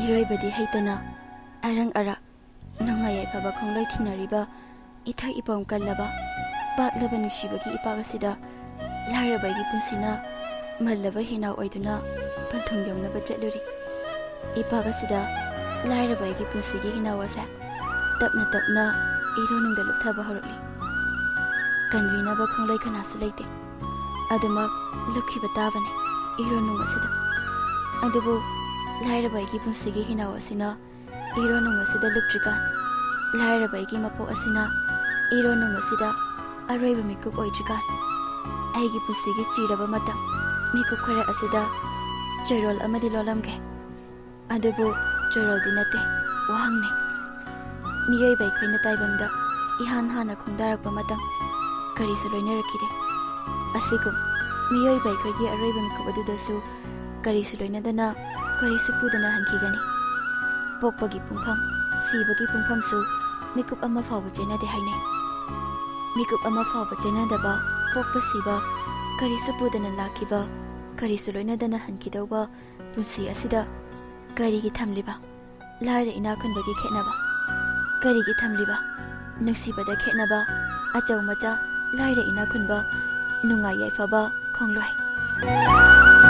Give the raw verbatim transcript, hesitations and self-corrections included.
ꯏꯔꯣꯏꯕꯗꯤ ꯍꯩꯇꯅ ꯑꯔꯪ ꯑꯔꯥꯛ ꯅꯨꯡꯉꯥꯏ ꯌꯥꯏꯐꯕ ꯈꯣꯡꯂꯣꯏ ꯊꯤꯅꯔꯤꯕ ꯏꯊꯛ ꯏꯄꯣꯝ ꯀꯜꯂꯕ ꯄꯥꯛꯂꯕ ꯅꯨꯡꯁꯤꯕꯒꯤ ꯏꯄꯥꯛ ꯑꯁꯤꯗ ꯂꯥꯏꯔꯕ ꯑꯩꯒꯤ ꯄꯨꯟꯁꯤꯅ ꯃꯜꯂꯕ ꯍꯤꯅꯥꯎ ꯑꯣꯏꯗꯨꯅ ꯄꯟꯊꯨꯡ ꯌꯧꯅꯕ ꯆꯠꯂꯨꯔꯤ꯫ ꯏꯄꯥꯛ ꯑꯁꯤꯗ ꯂꯥꯏꯔꯕ ꯑꯩꯒꯤ ꯄꯨꯟꯁꯤꯒꯤ ꯍꯤꯅꯥꯎ ꯑꯁꯦ ꯇꯞꯅ ꯇꯞꯅ ꯏꯔꯣꯟꯅꯨꯡꯗ ꯂꯨꯞꯊꯕ ꯍꯧꯔꯛꯂꯤ꯫ ꯀꯟꯕꯤꯅꯕ ꯈꯣꯡꯂꯩ ꯀꯅꯥꯁꯨ ꯂꯩꯇꯦ꯫ ꯑꯗꯨꯃꯛ ꯂꯨꯞꯈꯤꯕ ꯇꯥꯕꯅꯤ ꯏꯔꯣꯟꯅꯨꯡ ꯑꯁꯤꯗ꯫ ꯑꯗꯨꯕꯨ ꯂꯥꯏꯔꯕ ꯑꯩꯒꯤ ꯄꯨꯟꯁꯤꯒꯤ ꯍꯤꯅꯥꯎ ꯑꯁꯤꯅ ꯏꯔꯣꯟꯅꯨꯡ ꯑꯁꯤꯗ ꯂꯨꯞꯇ꯭ꯔꯤꯀꯥꯟ, ꯂꯥꯏꯔꯕ ꯑꯩꯒꯤ ꯃꯄꯣꯛ ꯑꯁꯤꯅ ꯏꯔꯣꯟꯅꯨꯡ ꯑꯁꯤꯗ ꯑꯔꯣꯏꯕ ꯃꯤꯀꯨꯞ ꯑꯣꯏꯗ꯭ꯔꯤꯀꯥꯟ, ꯑꯩꯒꯤ ꯄꯨꯟꯁꯤꯒꯤ ꯆꯤꯔꯕ ꯃꯇꯝ ꯃꯤꯀꯨꯞ ꯈꯔ ꯑꯁꯤꯗ ꯆꯩꯔꯣꯜ ꯑꯃꯗꯤ ꯂꯣꯜꯂꯝꯒꯦ꯫ ꯑꯗꯨꯕꯨ ꯆꯩꯔꯣꯜꯗꯤ ꯅꯠꯇꯦ, ꯋꯥꯍꯪꯅꯤ꯫ ꯃꯤꯑꯣꯏꯕ ꯑꯩꯈꯣꯏꯅ ꯇꯥꯏꯕꯪꯗ ꯏꯍꯥꯟ ꯍꯥꯟꯅ ꯈꯣꯡꯗꯥꯔꯛꯄ ꯃꯇꯝ ꯀꯔꯤꯁꯨ ꯂꯣꯏꯅꯔꯛꯈꯤꯗꯦ꯫ ꯑꯁꯤꯒꯨꯝ ꯃꯤꯑꯣꯏꯕ ꯑꯩꯈꯣꯏꯒꯤ ꯑꯔꯣꯏꯕ ꯃꯤꯀꯨꯞ ꯑꯗꯨꯗꯁꯨ ꯀꯔꯤꯁꯨ ꯂꯣꯏꯅꯗꯅ, ꯀꯔꯤꯁꯨ ꯄꯨꯗꯅ ꯍꯟꯈꯤꯒꯅꯤ꯫ ꯄꯣꯛꯄꯒꯤ ꯄꯨꯡꯐꯝ, ꯁꯤꯕꯒꯤ ꯄꯨꯡꯐꯝꯁꯨ ꯃꯤꯀꯨꯞ ꯑꯃ ꯐꯥꯎꯕ ꯆꯦꯟꯅꯗꯦ ꯍꯥꯏꯅꯩ꯫ ꯃꯤꯀꯨꯞ ꯑꯃ ꯐꯥꯎꯕ ꯆꯦꯟꯅꯗꯕ, ꯄꯣꯛꯄ ꯁꯤꯕ ꯀꯔꯤꯁꯨ ꯄꯨꯗꯅ ꯂꯥꯛꯈꯤꯕ, ꯀꯔꯤꯁꯨ ꯂꯣꯏꯅꯗꯅ ꯍꯟꯈꯤꯗꯧꯕ ꯄꯨꯟꯁꯤ ꯑꯁꯤꯗ ꯀꯔꯤꯒꯤ ꯊꯝꯂꯤꯕ? ꯂꯥꯏꯔ ꯏꯅꯥꯛ ꯈꯨꯟꯕꯒꯤ ꯈꯦꯠꯅꯕ ꯀꯔꯤꯒꯤ ꯊꯝꯂꯤꯕ? ꯅꯨꯡꯁꯤꯕꯗ ꯈꯦꯠꯅꯕ, ꯑꯆꯧ ꯃꯆꯥ, ꯂꯥꯏꯔ ꯏꯅꯥꯛ ꯈꯨꯟꯕ, ꯅꯨꯡꯉꯥꯏ ꯌꯥꯏꯐꯕ ꯈꯣꯡꯂꯣꯏ꯫